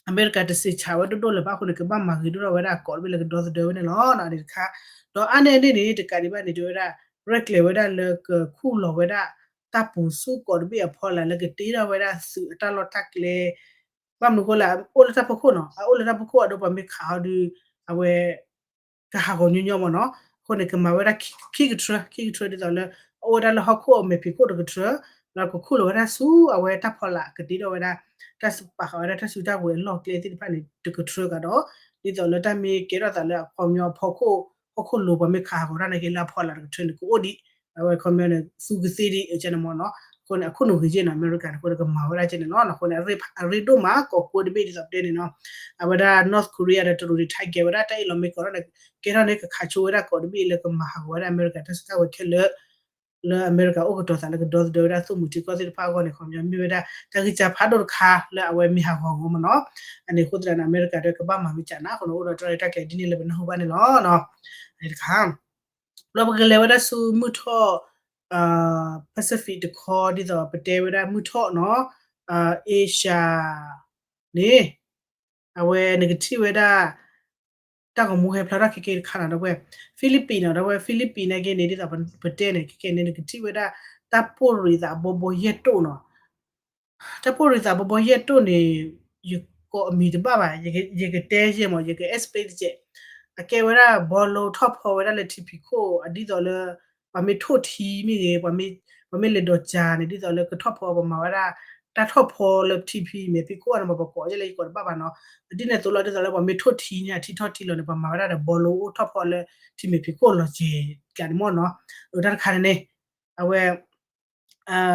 အမဲရကၤတစံးဆးဝဲဒိၣ်ဒိၣ်လၢၤဘၣ်အဃိန့ၣ် ကဘၣ်မၤဂ့ၤဒိၣ်ထီၣ်ဝဲဒၣ်အကီးတဘ့ၣ်လၢကဒီသဒၢဝဲန့ၣ်လီၤ. န့ၣ်တခါ ဒီးအါန့ၢ်အန့ၣ်န့ၣ် တကးဒံးဘၣ်န့ၣ် တဲဝဲဒၣ် ရဲၣ်ကျဲၤဝဲဒၣ်လၢကခူၣ်လီၤဝဲဒၣ် တၢ်ပူၤဆူကီးတဘ့ၣ်အဖီလာ်လၢကတ့ထီၣ်ဝဲဒၣ်သုးအတၢ်လီၢ်တၢ်ကျဲ ဘၣ်မနုၤအဃိလဲၣ် အအိၣ်လၢတၢ်ဖီခိၣ်နီၤ အအိၣ်လၢတၢ်ဖီခိၣ်အဒိပှၤမ့ၢ်ခးဟီဒုး အဝဲ ကဟးဂီၤညီညီမ့ၢ်နီၤ အဃိန့ၣ် ကမၤဝဲဒၣ်ခံကထြၢ ခံကထြၢဒ်သိးလၢ အအိၣ်ဝဲဒၣ်လၢဟီၣ်ခိၣ်အမဲာ်ဖံးခိၣ်တကထြၢ လၢကခူၣ်လီၤဝဲဒၣ်ဆူအဝဲတၢ်ဖီလာ်ကတ့ထီၣ်ဝဲဒၣ် တၢ်ပာ်ဃာ်ဝဲဒၣ်တၢ်စုတၢ်ဝဲၤအလီၢ်ကျဲသ့ၣ်တဖၣ်န့ၣ် တကထြၢကဒီး ဒ်သိးလၢတၢ်မ့ၢ်ကဲထီၣ်သးလၢအခီပညီအဖီခိၣ် ဟီၣ်ခိၣ်လိၤပှၤမ့ၢ်ခးဟးဂီၤတၢ်န့ၣ်က့လၢအဖီလာ်တကထြၢန့ၣ် ကအိၣ်ဒံး အဝဲခီပညီန့ၣ် သူကသ့ဒံးအကဲန့ၣ်မ့ၢ်နီၤ အဃိန့ၣ် အခိၣ်နူာ်ဂ့ၤကဲန့ၣ် အမဲရကၤန့ၣ် အဃိန့ၣ် ကမၤဝဲဒၣ်ကဲန့ၣ်လီၤ. အဃိန့ၣ် အရ့ဒိၣ်မး ကီးကၠိတဘ့ၣ်ဒ်သိးပတဲန့ၣ်နီၤ အဝဲဒၣ် North Korea ဒီးတရူးန့ၣ် target ဝဲဒၣ်တၢ်အ့ၣ်လိာ်မ့ၢ်ကီးထီၣ်န့ၣ် ကဲထီၣ်န့ၣ် ကခးဆိဝဲဒၣ်ကီးတဘ့ၣ်လၢကမၤဟးဂီၤဝဲဒၣ်အမဲရကၤတၢ်စုတၢ်ဝဲၤခဲလၢာ် လၢအမဲရကၤအိၣ်ကတီၤသးလၢကဒီသဒၢဝဲဒၣ်သိၣ်မှံၤထံကီၢ်သ့ၣ်တဖၣ်အဂီၢ်န့ၣ် ခီပညီမ့ၢ်ဝဲဒၣ် တၢ်ဂံၢ်စၢ်ဖးဒိၣ်တခါလၢအဝဲမ့ၢ်ဟးဂီၤဂီၤမ့ၢ်နီၤ အန့ၣ်အဃိသတးန့ၣ် အမဲရကၤဒီးကဘၣ်မၤမ့ၢ်ကနၣ် အဃိန့ၣ် အိၣ်ဒီးတၢ်ရဲၣ်တၢ်ကျဲၤဒ်န့ၣ်လၢပနၢ်ဟူဘၣ်န့ၣ်လီၤ. တခါ ဒီးပကလဲၤဝဲဒၣ်ဆူမုၢ်ထီၣ် Pacific တခီဒ်သိးပတဲဝဲဒၣ်မုၢ်ထီၣ်နီၤ Asia န့ၣ် အဝဲနကထံၣ်ဝဲဒၣ် တၢ်ဂီၤမူဟဲဖျါထီၣ်ခဲကဲတခါနီၤ ဒီးဝဲ Philippines နီၤ ဒီးဝဲ Philippines နာ်က့န့ၣ် ဒ်သိးပတဲန့ၣ် ခဲကဲန့ၣ် နကထံၣ်ဝဲဒၣ် တၢ်ပိၢ်ရ့ၣ်သးဘီဘီယဲၢ်တိၢ်နီၤ တၢ်ပိၢ်ရ့ၣ်သးဘီဘီယဲၢ်တိၢ်န့ၣ် ယကိးအမံၤတဘၣ်ဘၣ်, ယကတဲယဲၢ်မး ယက explain တကဲး, အကဲဝဲဒၣ်ဘီလိထီၣ်ဖီဝဲဒၣ်လၢထံဖံးခိၣ် အဒ်သိးလၢ ပှၤမ့ၢ်ထိၣ်ထံမ့ၢ်ဂ့ၤ, ပှၤမ့ၢ်လဲၤဒိးကၠၤန့ၣ် ဒ်သိးလၢကထီၣ်ဖီ ပှၤမၤဝဲဒၣ် တၢ်ထီၣ်ဖီလၢထံဖံးမဲာ်ဖံးခိၣ်န့ၣ် ပှၤကိးယဲၢ်လၢယကိးတဘၣ်ဘၣ်နီၤ, ဒ်န့ၣ်အသိးလီၤ ဒ်သိးလၢပှၤမ့ၢ်ထိၣ်ထံန့ၣ် အထံထီၣ်ထံလီၤန့ၣ် ပှၤမၤဝဲဒၣ်ဒီးဘီလိအိၣ်ထီၣ်ဖီလၢထံမဲာ်ဖံးခိၣ်လီၤကဲၤကန့ၣ်မ့ၢ်နီၤ, အတၢ်တခါန့ၣ်န့ၣ် အဝဲ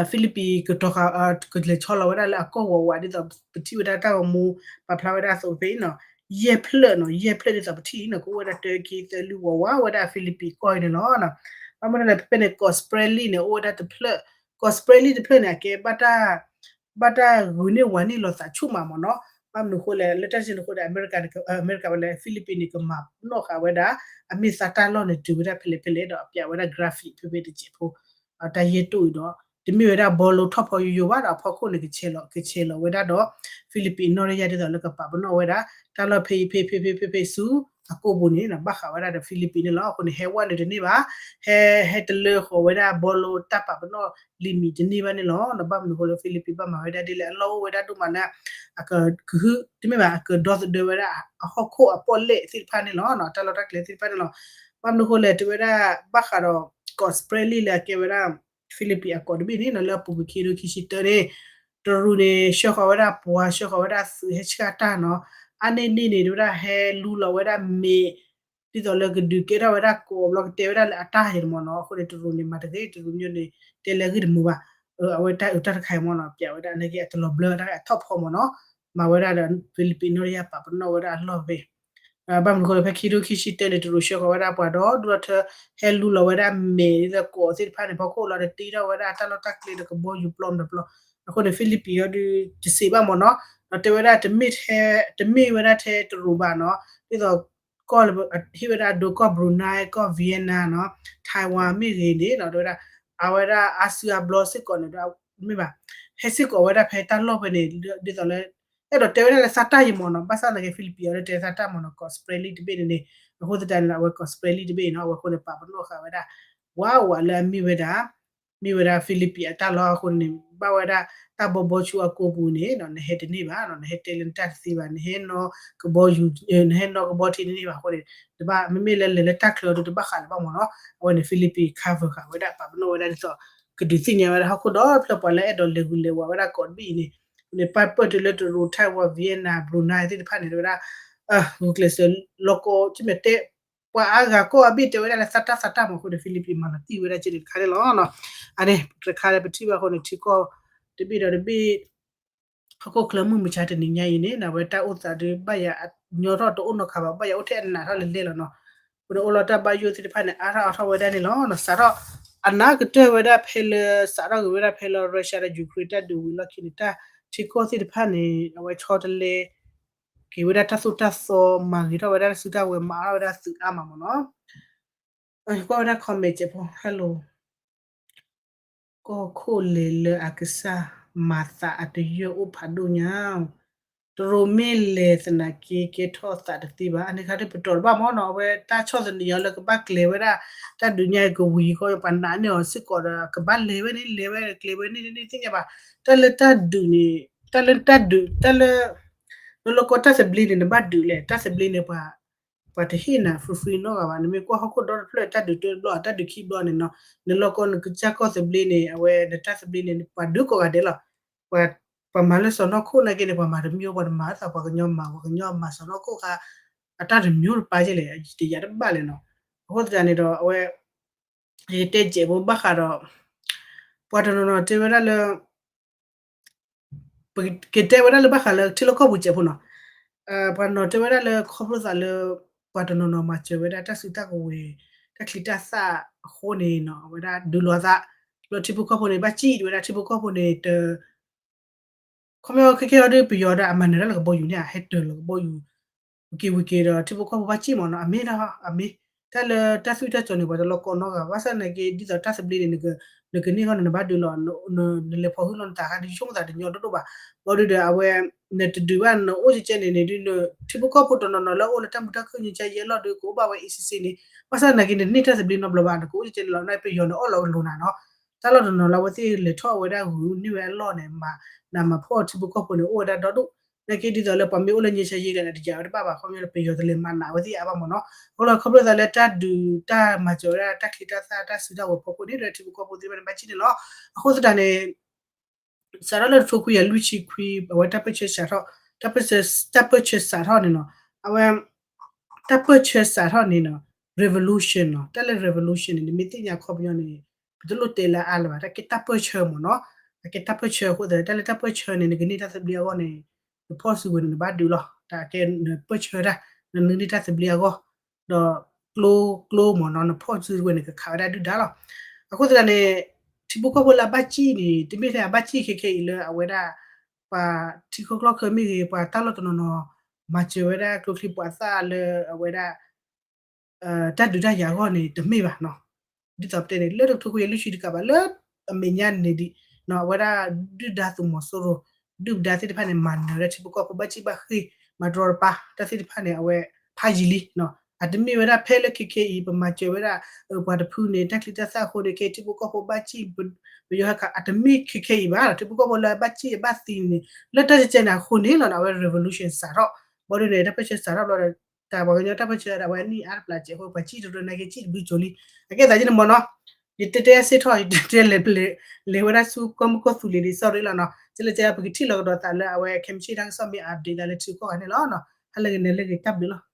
Philippines ကတီၤဃာ် ကလဲၤဆီလီၤဝဲဒၣ်လၢအကီၢ်ဝးဝး ဒ်သိးပထံၣ်ဝဲဒၣ်တၢ်ဂီၤမူ ပာ်ဖျါဝဲဒၣ်အသိးဖဲအံၤနီၤ, ယဲၢ်ဖျၢၣ်နီၤ, ယဲၢ်ဖျၢၣ်ဒ်သိးပထံၣ်အံၤနီၤ ကအိၣ်ဝဲဒၣ်တၢ်ခံသၢလွံၢ်ဝးဝး ဝဲဒၣ် Philippines ကီၢ်အံၤန့ၣ်လီၤ. ဘၣ်မနုၤလဲၣ် ဖဲဖဲန့ၣ် ကီးစပရဲလံန့ၣ် အိၣ်ဝဲဒၣ်တဖျၢၣ်, ကီးစပရဲလံတဖျၢၣ်န့ၣ် အကဲဘၣ်တၢ် ဘၣ်တၢ်ဂုာ်န့ၢ်ဝၤန့ၢ်လီၤသးဆူၣ်မးမ့ၢ်နီၤ, ဘၣ်မနုၤဃိလဲၣ် လၢတၢ်စံးန့ၣ်အဃိဒီး အမဲရကၤ အမဲရကၤဝဲလဲၣ် Philippines န့ၣ် ကမၤပနီၣ်ဃာ်ဝဲဒၣ် အမ့ၢ်သးတၢ်လီၢ်န့ၣ် တုၤဝဲဒၣ်ဖဲလဲၣ်ဖဲလဲၣ်ဒီး အပျးဝဲဒၣ် graphic ဖဲဖဲတစဲးဖိ တၢ်ယဲၢ်တိၢ်အံၤဒီး တမ့ၢ်ဝဲဒၣ်ဘီလိထီၣ်ဖီယိယိဘၣ်ဒီး အဖီခိၣ်န့ၣ် ကဆဲးလီၤ ကဆဲးလီၤဝဲဒၣ်ဒီး Philippines နီၣ်တယၢ် ဒ်သိးလၢကပာ်ပနီၣ်ဝဲဒၣ် တၢ်လီၢ်ဖဲအံၤဖဲဖဲဖဲဖဲဖဲဆူ အကိာ်ပူၤန့ၣ် ဘၣ်ဃးဝဲဒၣ်ဒီး Philippines န့ၣ်လီၤ. အဃိန့ၣ် ဟဲဝဲနုာ်တန့ၢ်ဘၣ်, ဟဲ ဟဲတလၢဃီၤဝဲဒၣ်ဘီလိတၢ်ပာ်ပနီၣ် limit တန့ၢ်ဘၣ်န့ၣ်လီၤ. ဒီးဘၣ်မနုၤဃိလၢ Philippines ဘၣ်မၤဝဲဒၣ်ဒ်လဲၣ် အလီၢ်အိၣ်ဝဲဒၣ်ဒိၣ်မးလၢ အကဟု တမ့ၢ်ဘၣ် အကဒီသဒၢဝဲဒၣ်အဟီၣ်ခိၣ်အပီၣ်လဲၣ်သ့ၣ်တဖၣ်န့ၣ်လီၤ. တၢ်လီၢ်တၢ်ကျဲသ့ၣ်တဖၣ်န့ၣ်လီၤ. ဘၣ်မနုၤဃိလဲၣ် တဲဝဲဒၣ် ဘၣ်ဃးဒီး ကီးစပရဲလံလၢအကဲဝဲဒၣ် Philippines အကီးတဘ့ၣ်န့ၣ်နီၤ လၢအပူၤကွံာ်ခံကထိခံဆံတၢန့ၣ် တရူးန့ၣ် ဆှၢဃီၤဝဲဒၣ်ပှၤ ဆှၢဃီၤဝဲဒၣ်သုးဟဲဆှၢတၢ်နီၤ, အါန့ၢ်န့ၢ်န့ၣ် တဲဝဲဒၣ်ဟဲလူလီၤဝဲဒၣ်မ့ၢ် ဒ်သိးလၢကဒုးကဲထီၣ်ဝဲဒၣ်ကိးဘျီကတဲဝဲဒၣ်လၢအတၢ်ယဲၢ်တမီၤနီၤ. အဃိန့ၣ် တရူးန့ၣ် မၤတဂ့ၤ တရူးမၠိန့ၣ် တဲလဲၤဂ့ၢ်တမုာ်ဘၣ်. အဝဲတၢ်အုးတၢ်တခါအံၤမ့ၢ်နီၤ ပျးဝဲဒၣ်န့ၣ်က့ အတလီၤဘျၢတၢ်အထီၣ်ဖီမ့ၢ်နီၤ, မၤဝဲဒၣ်ဒီး Philippines နီၣ်တယၢ်ပာ်ပနီၣ်ဝဲဒၣ်အလီၢ်ဖဲ ဘၣ်မနုၤဃိလၢဖဲခံကထိခံဆံတၢန့ၣ် တရူးဆှၢဃီၤဝဲဒၣ်ပှၤဒီး ဒူၣ်ထၢ ဟဲလူလီၤဝဲဒၣ်မ့ၢ်ဒ်သိးကိးသ့ၣ်တဖၣ်န့ၣ် ဖီခိၣ်လီၤ တတ့ထီၣ်ဝဲဒၣ်တၢ်လီၢ်တၢ်ကျဲဒီးကဘီယူၤပျီမတၤပျီ, အဃိန့ၣ် Philippines အီၤဒုးတစံးဘၣ်မ့ၢ်နီၤ, ဒီးတဲဝဲဒၣ်တမ့ၢ်ထဲ တမ့ၢ်ဝဲဒၣ်ထဲတရူးဘၣ်နီၤ, ဒ်သိး ကီၢ်လၢဟ့ၣ်ဝဲဒၣ်ဒိကီၢ် Brunei ကီၢ် Vietnam နီၤ, Taiwan မ့ၢ်ဂ့ၤန့ၣ်နီၤ တဲဝဲဒၣ် အဝဲဒၣ်အါစုအါဘျီစ့ၢ်ကီးန့ၣ်ဒီး မ့ၢ်ဘၣ် ဟဲစ့ၢ်ကီးဝဲဒၣ်ဖဲတၢ်လီၢ်ဖဲန့ၣ် ဒ်သိးလၢ အဲၣ်ဒိးတဲဝဲဒၣ်လၢသးတၢ်ယဲၢ်မ့ၢ်နီၤ, ဘၣ်ဆၣ်သနာ်က့ Philippines အီၤဒုးတဲသးတၢ်မ့ၢ်နီၤ ကီးစပရဲလံတဘ့ၣ်န့ၣ်န့ၣ်, အဃိသတးန့ၣ် အဝဲကီးစပရဲလံတဘ့ၣ်အံၤနီၤ အဝဲအဃိန့ၣ် ပာ်ပနီၣ်ဃာ်ဝဲဒၣ် ဝးဝးလၢအမ့ၢ်ဝဲဒၣ် မ့ၢ်ဝဲဒၣ် Philippines အတၢ်လီၢ်အဃိန့ၣ် ဘၣ်ဝဲဒၣ်တၢ်ဘီဘီဆူအကိာ်ပူၤန့ၣ် နဟဲတန့ၢ်ဘၣ်, နဟဲတဲလၢနတၢ်တသ့ဘၣ်, နဟဲနီၣ်ကဘီယူၤ နဟဲနီၣ်ကဘီထံတန့ၢ်ဘၣ်အဃိန့ၣ် တဘၣ် မ့မ့ၢ်လၢလဲၤလၢတၢ်ချၢအီၤဒုးတဘၣ်ဃးလၢၤဘၣ်မ့ၢ်နီၤ, အဝဲန့ၣ် Philippines cover ဃာ်ဝဲဒၣ် ပာ်ပနီၣ်ဝဲဒၣ်ဒ်သိး ကဒုးသ့ၣ်ညါဝဲဒၣ်ဟီၣ်ခိၣ်ဒီဖျၢၣ်ပှၤလၢအဲၣ်ဒိးလဲၤဂုာ်လဲၤဝးဝဲဒၣ်ကိးတဘ့ၣ်အံၤန့ၣ်, န့ၣ် ပာ်ပၢၢ်တုၤလၢတရူး Taiwan Vietnam Brunei သ့ၣ်တဖၣ်န့ၣ် တဲဝဲဒၣ် ဂုာ်ကျဲးစၢးလီၤကီ ကမ့ၢ်တဲ ပှၤအါဂၤကီၢ်အဘ့ၣ်တဲဝဲဒၣ်လၢသးတၢ်သးတၢ်မ့ၢ်အဃိန့ၣ် Philippines မၤလီၤတံၢ်ဝဲဒၣ်က့န့ၣ်တခါန့ၣ်လီၤ. အန့ၣ် တခါလၢပထံၣ်ဘၣ်အဃိန့ၣ် ထံကီၢ်တဘ့ၣ်ဒီးတဘ့ၣ် ဟီၣ်ခိၣ်ချၢမုၢ်မဆါတနံၤညါအံၤန့ၣ် အဝဲတၢ်အိၣ်သးဒုးဘၣ်ယၤညီထီၣ်တအိၣ်နီတခါဘၣ် ဘၣ်ယၤအိၣ်ထဲအနးထီၣ်လဲၤလဲၤလီၤနီၤ, အဃိန့ၣ်အိၣ်လီၤတၢ်ဘၣ်ယိၣ်သ့ၣ်တဖၣ်န့ၣ် အါထီၣ်အါထီၣ်ဝဲဒၣ်န့ၣ်လီၤ. စးထီၣ်အနးကတၢၢ်ဝဲဒၣ်ဖဲလၢ စးထီၣ်ဂ့ၤဝဲဒၣ်ဖဲလၢ Russia ဒီး Ukraine တၢ်ဒုးဝံၤလီၢ်ခံန့ၣ် တၢ်ထံကီၢ်သ့ၣ်တဖၣ်န့ၣ် အဝဲဆီတလဲ က့ၤဝဲဒၣ်တၢ်သိၣ်တၢ်သီ မၤဂ့ၤထီၣ်ဝဲဒၣ်တၢ်စုတၢ်ဝဲၤ မၤအါထီၣ်ဝဲဒၣ်သုးအါမးမ့ၢ်နီၤ. ကွၢ်ဝဲဒၣ် comment စဲးဖိ hello ကီၢ်ခိၣ်လဲၤလၢအကစၢ်မၤသးအတယၢၢ်အိၣ်ဖးဒိၣ်ညါ, တရူးမ့ၢ်လဲၤသနာ်က့ကဲထီၣ်သးတသ့ဘၣ်. အန့ၣ်ခါဒ်ပတီၢ်တဘၣ်မ့ၢ်နီၤ အဝဲတၢ်ဆီၣ်သနံးအီၤလၢကဘၣ်ကျဲၤဝဲဒၣ် တၢ်ဒုးညါအံၤကဝံၤဃီ ပှၤနာ်န့ၢ်အီၤစ့ၢ်ကီးဒီး ကဘၣ်လဲၤဝဲန့ၣ် လဲၤဝဲကျဲၤဝဲန့ၣ် တသ့ၣ်ညါဘၣ်. တၢ်လၢတၢ်ဒုးန့ၣ် တၢ်လၢတၢ်ဒုး တၢ်လၢ လီၤလီၤကီတၢ်သဘျ့န့ၣ် နဘၣ်ဒုးလဲၣ် တၢ်သဘျ့န့ၣ် ပှၤတဟ့ၣ်နၤ free free နီတဂၤဘၣ်. နမ့ၢ်ကွၢ်ဟီၣ်ခိၣ်ဒီတဖျၢၣ် တၢ်ဒုးတဘျီ တၢ်ဒုးခံဘျီန့ၣ်နီၤ နလီၢ်ကီၢ်နကစၢ်ကီၢ်သဘျ့န့ၣ် အဝဲနတၢ်သဘျ့န့ၣ် ပှၤဒုးကိးဂၤဒဲးလီၤ. ပှၤ ပှၤမၤလၢစီၤနီၢ်ခိၣ်နာ်က့န့ၣ် ပှၤမၤတမံၤ ပှၤတမၤသး ပှၤကညီမၤ ပှၤကညီမၤစီၤနီၢ်ခိၣ်ခါ အတၢ်တမံၤတပၢ်ကဲလဲၣ် တယာ်တဘၣ်လဲၣ်နီၤ. အဃိသတးန့ၣ်ဒီး အဝဲ ယကတဲစဲးဖိဘၣ်ဃးဒီး ပှၤတနီၤနီၤတဲဝဲဒၣ်လၢ ပကတဲဝဲဒၣ်လၢဘၣ်ဃးလၢထံလီၢ်ကီၢ်ပူၤစဲးဖိနီၤ, ပှၤနီၤတဲဝဲဒၣ်လၢခီဖျိသးလၢ ပှၤတနီၤနီၤမၤစၢၤဝဲဒၣ်တၢ်စုတၢ်ကဝဲၤ တၢ်ချံတၢ်သၣ်အဃိန့ၣ်နီၤ အဝဲဒၣ်ဒုးလိာ်သး လၢထံဖိကီၢ်ဖိန့ၣ် ဘၣ်စံၣ်တဲဝဲဒၣ်ထံဖိကီၢ်ဖိန့ၣ် တ ခီဖျိခဲကဲအီၤဒ်ပယီၤဒီး အမၤနၢၤတၢ်လၢကဘီယူၤန့ၣ် ဟဲတၢၤလီၤကဘီယူၤ ဝံၤက့ၤဝံၤက့ၤဒီး ထံဖိကီၢ်ဖိဘၣ်စံၣ်မ့ၢ်နီၤ အမ့ၢ်ဒၣ်အမ့ၢ် တၢ်လၢတၢ်သွံၣ်တၢ်စီၤန့ၣ် ပှၤတလီၤကီနီတဂၤ ဘၣ်ဆၣ်သနာ်က့ ဒ်သိးတၢ်သဘျ့န့ၣ် နကန့ၢ်ဃီန့ၣ် နဘၣ်ဒုးလီၤ နလဲၤဖီၣ်ဟုၣ်လီၤနသးခါဒ်ဆိကမိၣ်သးတညီဒိၣ်ဒိၣ်ဘၣ် ဘၣ်ဒုးဒီးအဝဲ နတဒုးဘၣ်နအိၣ်ကဲကဲန့ၣ်န့ၣ်ဒ် ထံဖိကီၢ်ဖိတနီၤနီၤလၢအိၣ်လၢတၢ်မုာ်တၢ်ခုၣ်ညါယဲလီၢ်ဒုး ကအိၣ်ဘၣ်ဝဲ အံၤစံစ့န့ၣ် ဘၣ်ဆၣ်သနာ်က့ နန့ၢ်တၢ်သဘျ့နီတဘျီဘၣ် နကအိၣ်ကဲကဲန့ၣ်လီၤ နပယီၤန့ၣ်အီၣ်လီၤလိၤနၤနီၤ တၢ်လီၢ်တနီၤလၢအဝဲသ့ၣ်လဲၤထီၣ်ဝဲဒၣ်ဂုာ်န့ၢ်ဝဲအလီၢ်န့ၣ် မၤနးမၤဖှီၣ်ထံဖိကီၢ်ဖိန့ၣ် အိၣ်ဝဲဒၣ်ဒီဒူၣ် နာ်က့ဒ်သိးလၢပှၤမ့ၢ်အိၣ်လၢ ငြိမ်းချမ်းရေး ကျါန့ၣ် တယၤဝဲတဘၣ်ဘၣ် ခီပညီလၢပယီၤတလဲၤမၤနးဝဲသ့ၣ်အါဘၣ်မ့ၢ်နီၤ. အဃိလီၤ ခီဖျိသးလၢတၢ်ဒုးတၢ်မၤစၢၤဝဲဒၣ်တၢ်ချံတၢ်သၣ်တၢ်စုတၢ်ဝဲၤဖီခိၣ်န့ၣ် ဒီးထံဖိကီၢ်ဖိသ့ၣ်တဖၣ်န့ၣ် ဘၣ်စံၣ်န့ၣ်လီၤ. အဃိသတးန့ၣ် စးထီၣ်လၢတထိခွံကယၤလွံၢ်ဆံခွံ အဝဲတၢ်ပၢၢ်ဆၢစးထီၣ်, တၢ်ပၢၢ်ဆၢစးထီၣ်န့ၣ်နီၤ, အဝဲ တၢ်ပၢၢ်ဆၢစးထီၣ်န့ၣ်နီၤ revolution နီၤ, တၢ်လၢ revolution န့ၣ် နမ့ၢ်သ့ၣ်ညါခီပညီန့ၣ် ပတလိၣ်တဲလၢအါလၢၤဘၣ်, တၢ်ကဲတၢ်ပၢၢ်ဆၢမ့ၢ်နီၤ, အကဲတၢ်ပၢၢ်ဆၢအဃိသတး တၢ်လၢတၢ်ပၢၢ်ဆၢန့ၣ် နကန့ၢ်တၢ်သဘျ့အဂီၢ်န့ၣ် နဖီၣ်စုကဝဲၤန့ၣ် နဘၣ်ဒုးလီၤ, တၢ်ကဲနပၢၢ်ဆၢတၢ် နန့ၢ်တၢ်သဘျ့အဂီၢ် ဒီးကျိ ကျိမ့ၢ်နီၤ နဖီၣ်စုကဝဲၤန့ၣ် ကခးဝဲဒၣ်ဒုၣ်ဒါလီၤ. အဃိသတးန့ၣ် ထံဖိကီၢ်ဖိလၢအဘၣ်စံၣ်န့ၣ် တမ့ၢ်ထဲအဘၣ်စံၣ်ခဲခဲအံၤလၢအဝဲဒၣ် ပှၤထံချီကျီချီမ့ၢ်ဂ့ၤ ပှၤတၢ်လီၢ်တနီၤနီၤ မၤစၢၤဝဲဒၣ်ကျိချံမျိာ်သၣ်လၢအဝဲဒၣ် တၢ်ဒုးတၢ်ယၤအဂီၢ်န့ၣ် တမ့ၢ်ဘၣ်နီၤ. ဒ်သိးပတဲန့ၣ် လၢတထိခွံကယၤလွံၢ်ဆံတကးဘၣ် လၢအမဲာ်ညါန့ၣ်ဒံး အဝဲဒၣ်ဒုၣ်ဒါသုးမီၤစိရိၤ ဒုၣ်ဒါသ့ၣ်တဖၣ်န့ၣ် မၤနၢၤဝဲဒၣ်ထံဖိကီၢ်ဖိဘၣ်စံၣ်ဘၣ်ဃ့ၢ် မၤတရီတပါ တၢ်သ့ၣ်တဖၣ်န့ၣ် အဝဲဖးယံာ်လံ. အတမ့ၢ်ဝဲဒၣ်ဖဲလၢခဲခဲအံၤ ပမၤစၢၤဝဲဒၣ် ပှၤတဖုန့ၣ် တၢ်ချံတၢ်သၣ်အဃိန့ၣ် ခဲထံဖိကီၢ်ဖိဘၣ်စံၣ် ပယီၤဟဲခး အတမ့ၢ်ခဲခဲအံၤဘၣ် ထံဖိကီၢ်ဖိလၢအဘၣ်စံၣ်အဘၣ်သံန့ၣ် လၢတၢ်ကဲကဲန့ၣ်အဃိန့ၣ်လီၤ အဝဲ revolution စးထီၣ် ဘၣ်ဒ်န့ၣ် တၢ်ပၢၢ်ဆၢစးထီၣ်ဘျီဒီး တၢ်ပှၤကညီတၢ်ပၢၢ်ဆၢ အဝဲနံၣ်အါတပျးစဲးအဃိ ပှၤစံၣ်တရၢနာ်က့ စံၣ်တဘျုးကၠိလံ. အကဲသးယန့ၣ်မ့ၢ်နီၤ ယတဲတဲစ့ထီၣ် ယတဲတဲလဲၤ လဲၤဝဲဒၣ်ဆူကီၢ်မုၢ်ကီၢ်သူလ့ၤဒ် sorry လီၤနီၤ. ကလဲၤကဲ ပကထံၣ်လီၤကဒီးသးလၢအဝဲ ခဲမုၢ်ဆ့ၣ်တၢ်ကစီၣ်မ့ၢ် update သးလၢထံကီၢ်ဂၤန့ၣ်လီၤ. ဟါလၢဂ့ၤ နၤလၢဂ့ၤ တၢ်ဘျုးလီၤ.